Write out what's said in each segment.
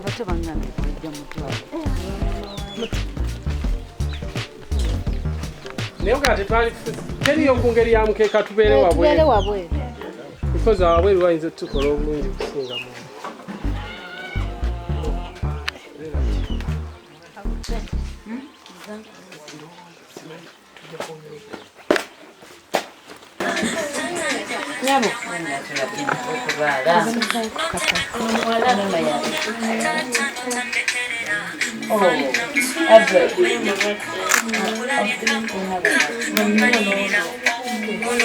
Abato bangambye bwajja mutwale. Naye nga tetwali teriyo ku ngeri ya mukeeka, tubeere tubeere wabweru. Wabweru. Because wabweru wayinza otukola obulungi okusinga mu. Nyabo. Okubaala. Mama yange. Oh, Abe.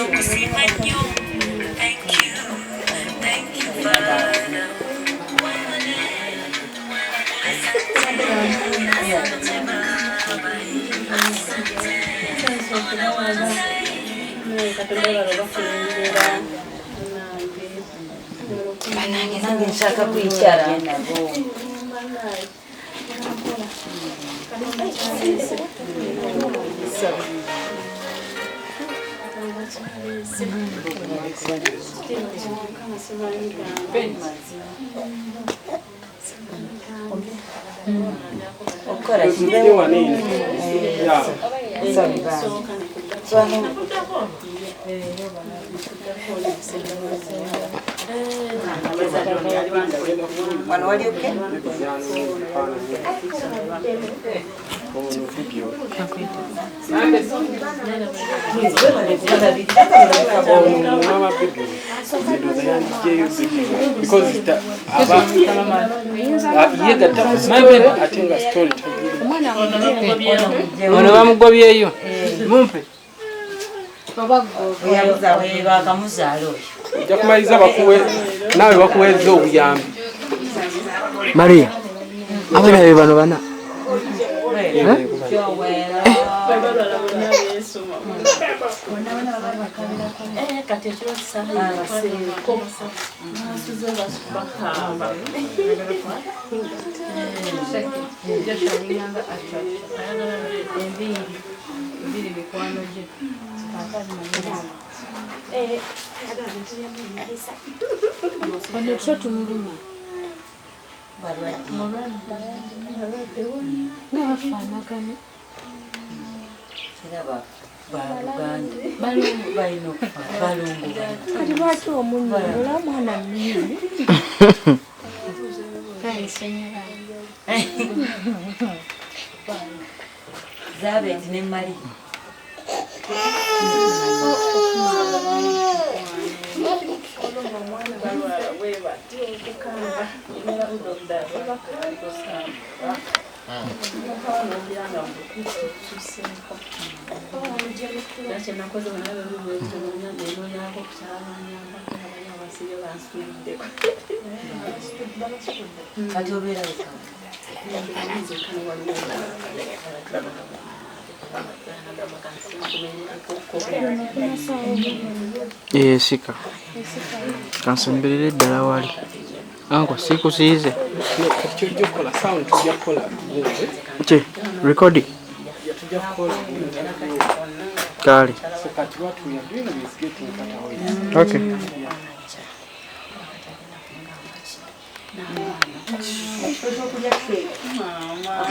Okusiima nnyo. Thank you, thank you, Father. Asante Baba, asante. Katonda balo bakulembera nange. Banange, nange nshaka kwicara nabo. Okukola Tujje wano eno. Yeah. Sorry, bye. Swano. Wano wali okay? Ono video. Ono mama Bibi. Nze yandiggyeyo Bibi. Because aba ah, ye gatta ku story ate nga story tagiri. Ono bamugobyeyo, mumpe. Bakamuzaala oyo. Ojja kumaliriza bakuwe, naawe bakuweereza obuyambi. Maria, abaana be bano bana. Balwala bonna beesoma. Kati ekiro kisaako basuze bakaaba. Enviiri biri mikwano gye. Eh, ono kyo tumuluma. Balwadde. Nga bafaanagana. Era baluganda balina okufa balungu. Kati lwaki omunyonyola mwana mimi? Zabeti ne Mali. Balwala bwe batyo okukamba babakamba nobulanga mbukususeeko kyenakoze nenoyako kukyabanyamba abali abasibye bansituliddeko. Kati obeera weka? Nzekano, waliwo Esika kansemberere ddala wali anko sikusiize. No, kati kyojja okukola sound, tujja kukola gundi. Ki recording? Tujja kukola interview. Kale. So kati what we are doing is getting cutaways. Okay. Ekifo kyokulya keeki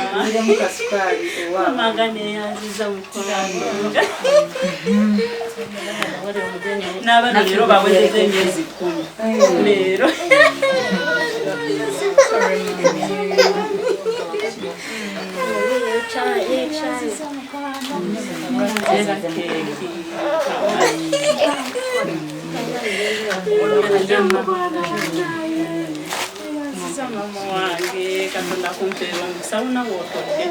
akugiremu kasukaali ewaabwe. Mama neyanziza mukwano. N'abaana leero bawezezza emyezi 10 leero. Era keeki. Yanziza mama wange, Katonda kumpeera omukisa lunaku otodde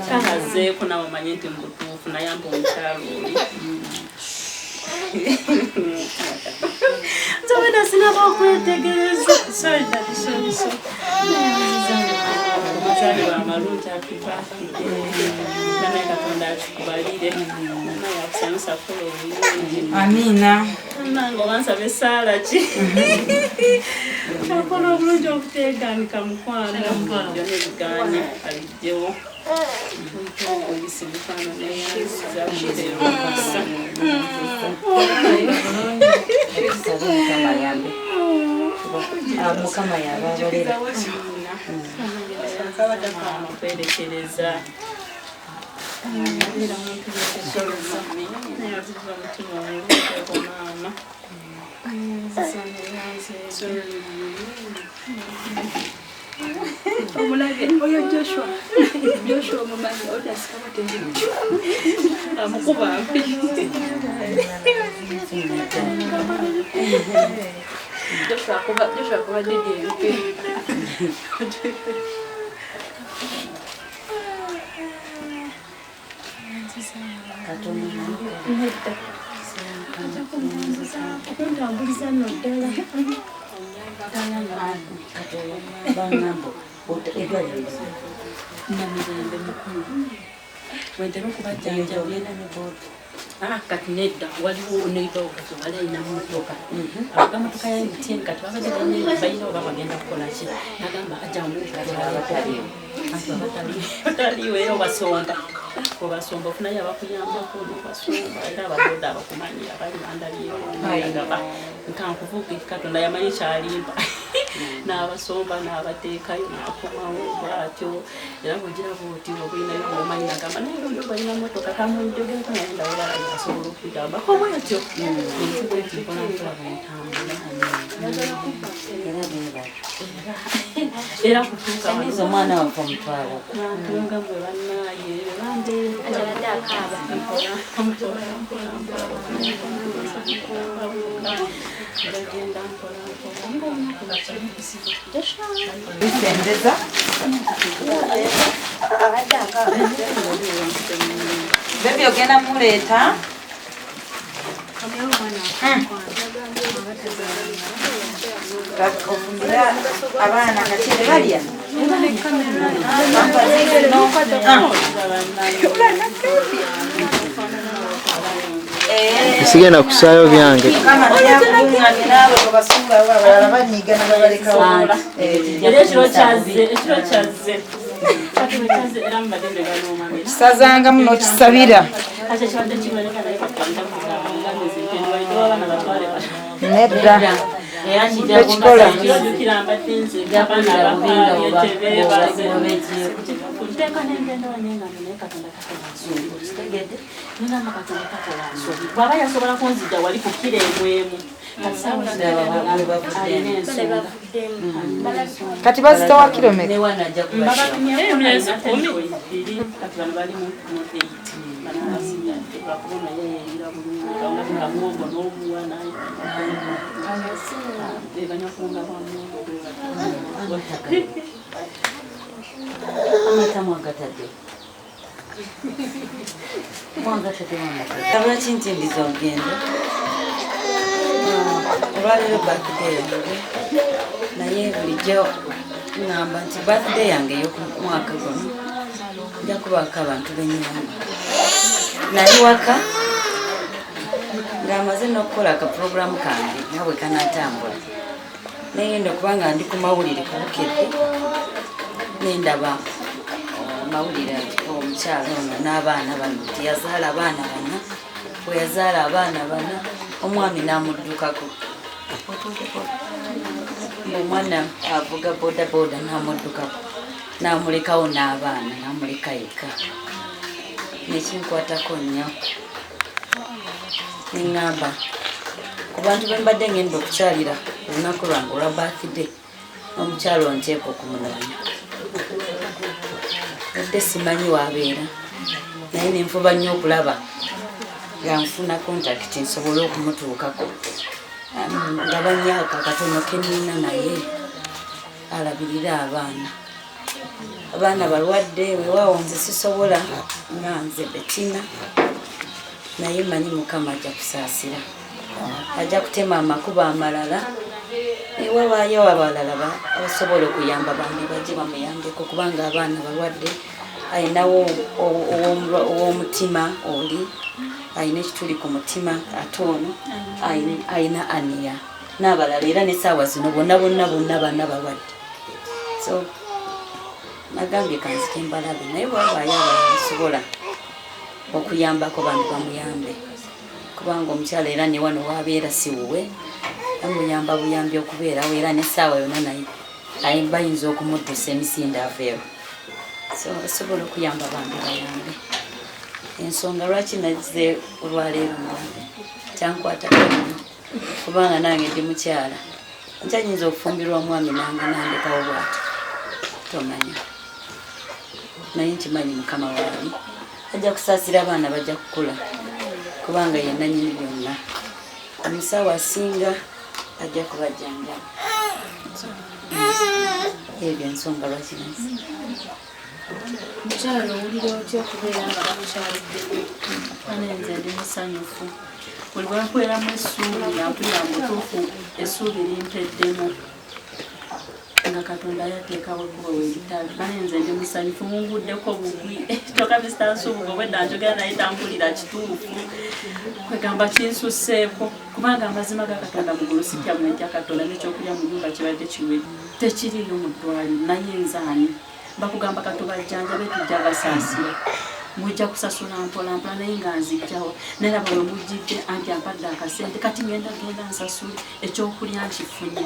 kalazeeko nawe omanye nti mubutuufu nayamba omukyalo oli. Nze wena sinaba okwetegereza. Sorry daddy, sorry, sorry. Amazaalibwa amalungi, happy birthday. Naye Katonda akikubalire, naye akusanyusa kukola obulungi. Amiina. Nange oba nsaba essaala ki akola obulungi obuteeganika mukwano, byonna ebiganye abijjewo oyisi mukwano, neyanziza kuteera omukisa. Tusabe Mukama ayambe. Ah, Mukama yaba abalera. Maama kwerekereza. Era muntu yeerekereza. Neyaziza omutima omulungi maama. Omulabye oyo Joshua. Joshua omumanyi odasikamu tenjiri. Amukuba mpi. Joshua akuba Joshua akuba didi empi. Nedda. Okuntambuliza nno ddala. Bangamba eddwaliro Namirembe mukulu. Wentera okubajjanjaba. ogenda ne booda. Ah, kati nedda waliwo neighbor waffe wali alina mmotoka. Akamotoka ya MTN kati babadde balina oba bagenda kukola ki. Nagamba ajjangu Abataliiwo. Anti abataliiwo era obasomba. Obasomba ofunayo abakuyambako nobasomba era ababoda abakumanyi abali bandabyewo agamba nkankuvuge Katonda yamanyi kyalimba. N'abasomba n'abateekayo n'akomawo bw'atyo era bw'ogira bw'oti obulinayo bw'omanyi nagamba naye oyo balina mmotoka kamunjogereko naye ndawula asobola okuyambako bw'atyo. Ensi bw'eti mpola mpola bw'entambula. Era beebale. Era kutuuka wano Aniza omwana waffe omutwalo. Nantunga mwe bannaaye bambeera Akaaba. mpola mpola mpola mpola bagenda mpola mpola ng'olunaku lwakiri. Bisembeza. Bebi ogenda muleeta. Ofumbira abaana kati balya. Sigenda kusaayo byange. Kama byakuŋŋaanye naawe obasunga abo abalala banyiiga na babalekawo. Era ekiro kyazze ekiro kyazze kati bwe kyazze era mubadde mbeganomamira Kisazangamu n'okisabira. kati ekibadde kibaleka naye katonda kugamba ngambe nti abaana batwale Nedda. Era kijja Tekikola. ekiro jjukira mbadde nze abaana bakaabye tebeebaze nteeka nengenda wanengamba naye Katonda takola nsobi okitegedde nengamba Katonda takola nsobi bw'aba yasobola kunzija wali ku kiro emwemu kati saawula alina ensonga Kati bazitowa kiro mmeka? Ne wano ajja kubasaba. Mbabatumye emyezi 12 kati bano bali mu 8 bano abasigadde lwakuba ono yeeyerera bulungi nga muwogo n'obuwa naye banywa kunga bwa muwogo bwe batyo. Amata mwagatadde. Mwagatadde amata. Lwaki ntindiza olugendo? Olwaleero birthday yange naye bulijjo ŋŋamba nti birthday yange ey'okumwaka guno nja kubaako abantu b'ennyamba. Nali waka ng'amaze n'okukola akapuroguramu kange nga bwe kanaatambula. Nengenda okuba nga ndi ku mawulire ku Bukedde nendaba amawulire nti omukyala ono n'abaana bano nti yazaala abaana bana bwe yazaala abaana bana omwami n'amuddukako. Omwana avuga boda boda n'amuddukako n'amulekawo n'abaana n'amuleka yekka. Nekinkwatako nnyo. Neŋŋamba ku bantu be mbadde ngenda okukyalira olunaku lwange olwa birthday omukyalo nteeka okumunoonya. Badde simanyi waabeera naye nenfuba nnyo okulaba nga nfuna contact nsobole okumutuukako. Nga banyaaka katono ke nnina naye alabirire abaana. Abaana balwadde weewaawo nze sisobola nga nze Betina naye mmanyi Mukama ajja kusaasira. Ajja kutema amakubo amalala ewabaayo abalala abasobola okuyamba bambi bajje bamuyambeko kubanga abaana balwadde alinawo ow'omutima oli alina ekituli ku mutima ate ono alina aniya n'abalala era n'essaawa zino bonna bonna bonna bana balwadde. So nagambye kanzike mbalabe naye bwabaayo abalala basobola okuyambako bambi bamuyambe kubanga omukyala era ne wano wabeera si wuwe bamuyamba buyambi okubeerawo era n'essaawa yonna naye bayinza okumuddusa emisinde aveewo. So abasobola okuyamba bambi bayambe. Ensonga lwaki nazze olwaleero mbange kyankwatako nnyo, kubanga nange ndi mukyala, nkyanyinza okufumbirwa omwami nange nandekawo bwati, tomanya. Naye nkimanyi Mukama waali ajja kusaasira, abaana bajja kukula, kubanga ye nannyini byonna. Omusawo asinga ajja kubajjanjaba. Ebyo ensonga lwaki nazze. Mukyalo, owulira otya okubeera nga bamukyaliddeko? Ane nze ndi musanyufu. Buli bwakweramu essuubi nga mpulira mutuufu, essuubi limpeddemu nga Katonda yateekawo ekkubo weritali. Ane nze ndi musanyufu, munguddeko bugwi. Kyokka Mr. Nsubuga obwedda njogera naye tampulira kituufu, kwegamba kinsusseeko, kubanga amazima ga Katonda mugulu sitya mwentya Katonda. N'ekyokulya mu nyumba kibadde kiwedde, tekiriiyo mu ddwaliro. Naye nzaani bakugamba katubajjanjabe, tujja basaasira, mujja kusasula mpola mpola. Naye nga nzijjawo naye laba we mujjidde, anti ampadde akasente kati ngenda genda nsasule, ekyokulya nkifunye.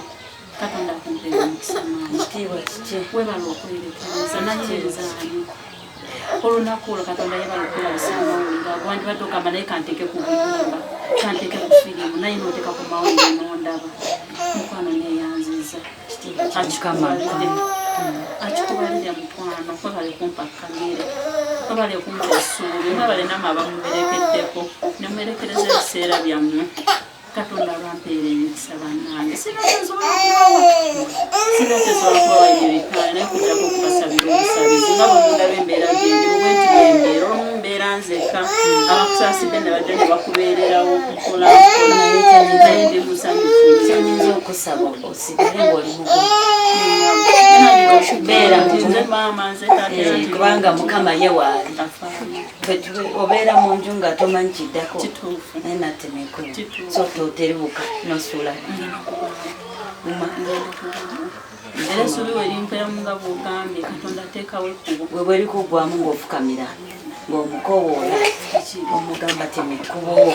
Katonda akumpeera omukisa maama. Kitiibwa kiki? Webala okwerekereza. Naye nzaani olunaku olwo Katonda yebala okulabisa amawulire ago. Wandibadde ogamba naye kanteeke ku buyimba, kanteeke ku firimu, naye noteeka ku mawulire nondaba. Mukwano, neyanziza. Mukama. Akikubalire mukwano. Webale kumpa kamere, webale kumpa essuubi, mwebale namwe abamuberekeddeko nemuberekereza ebiseera byammwe. Katonda abampeera emikisa. Bannange, sina kyensobola kubawa, sina kyensobola kubawa ebyo bitaano, naye kujjako okubasabira obusabizi nga bwe mundaba embeera gyendi bwe nti bwembeera. Olumu mbeera nzekka, abakusaasidde ne bajja ne bakubeererawo mpola mpola, naye ndi musanyufu. Kyenyinza okusaba, osigale ng'oli mugumu. Beera mugumu. Nze maama, nze taata. Kubanga Mukama ye waali. Obeera mu nju nga tomanyi kiddako, Kituufu. naye natemeko. Kituufu. So toteribuka nosuula. Guma. Era essuubi we limpeeramu nga bw'ogambye, Katonda ateekawo ekkubo. Bwe bwerikuggwamu ng'ofukamira ng'omukowoola, omugamba temekkubo,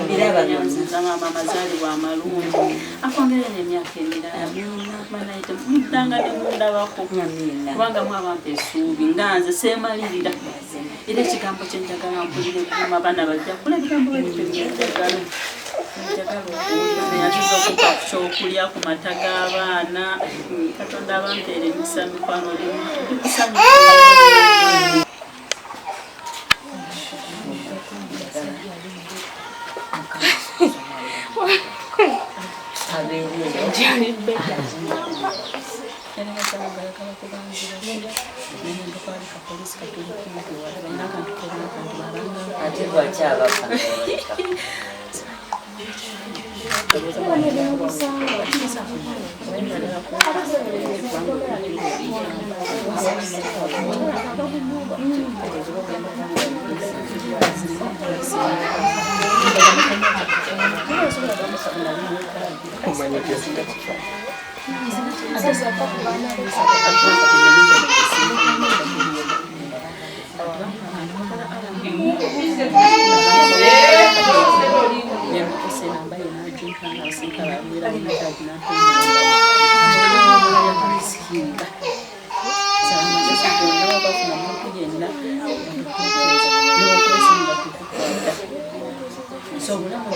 biraba byonna. Nziza maama, amazaalibwa amalungi, akwongere n'emyaka emirala. Banaye muddanga ne mundabako. Amiina. Kubanga mwabampa essuubi nga nze seemalirira. Era ekigambo kyenjagala mpulire guma, abaana bajja kula, ebigambo ebyo byenjagala, njagala okuwulira. Naye aziza okupa ku kyokulya, ku mata g'abaana. Katonda abampeera emikisa. Mikwano, ndi kusanyufu. Abeereyo. Ate lwaki abafa? Omanyi otya sitakifa? So obulamu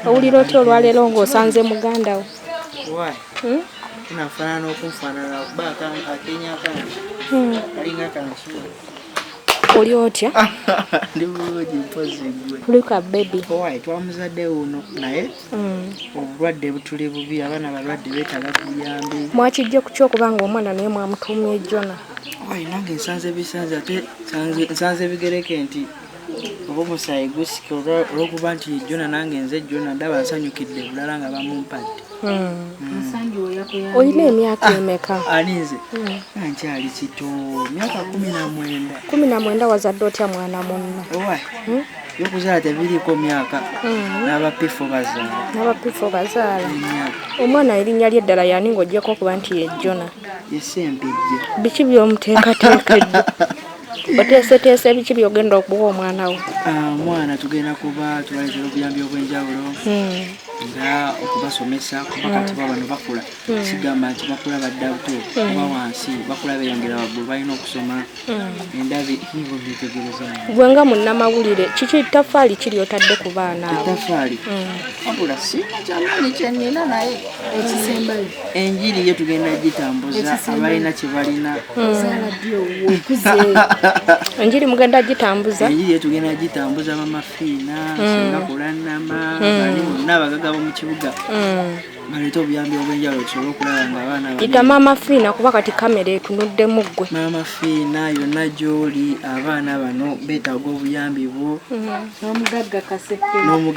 Owulira otya olwaleero ng'osanze muganda wo? Why? Nafaanana okunfaanana kuba akenya kange kalinga kansuula. Oli otya? Ndi bulungi mpozi gwe. Look at baby. Why twamuzadde wuno naye obulwadde butuli bubi, abaana balwadde beetaaga buyambi. Mwakijje ku kyokuba nga omwana naye mwamutuumye Jona? Why nange nsanze bisanze ate nsanze bigereke nti oba omusaayi gusika olw'okuba nti Jona nange nze Jona, ndaba nsanyukidde bulala nga bamumpadde. Olina emyaka emeka? Ani nze? Nkyali kito, myaka 19. 19 wazadde otya mwana munno? Why byokuzaala tebiriiko myaka, n'abapifo bazaala. N'abapifo bazaala. Omwana erinnya lye ddala yani ng'oggyeko okuba nti ye Jona? Ye Ssempejja. Biki by'omuteekateekedde? Oteeseteese biki by'ogenda okuwa omwana wo? Omwana tugenda kuba tubaleetera obuyambi obw'enjawulo nga okubasomesa, kuba kati ba bano bakula, sigamba nti bakula badda buto oba wansi, bakula beeyongera waggulu, balina okusoma endabi nibo byetegereza. Gwe nga munnamawulire, kiki ttaffaali ki ly'otadde ku baana abo? Ettaffaali wabula sirina kyamaanyi kye nnina, naye Ekisembayo. Enjiri ye tugenda gitambuza, abalina kye balina. Ozaala ddi owuwo okuze? Enjiri mugenda gitambuza? Enjiri ye tugenda gitambuza, Mama Fiina, Senga Kulannama, bali bonna abagaga b'omu kibuga baleete obuyambi obw'enjawulo tusobole okulaba nga abaana bano- Yita Maama Fiina kuba kati kamera etunuddemu ggwe. Maama Fiina yonna gy'oli, abaana bano beetaaga obuyambi bwo. N'omugagga Kaseke. N'omugagga.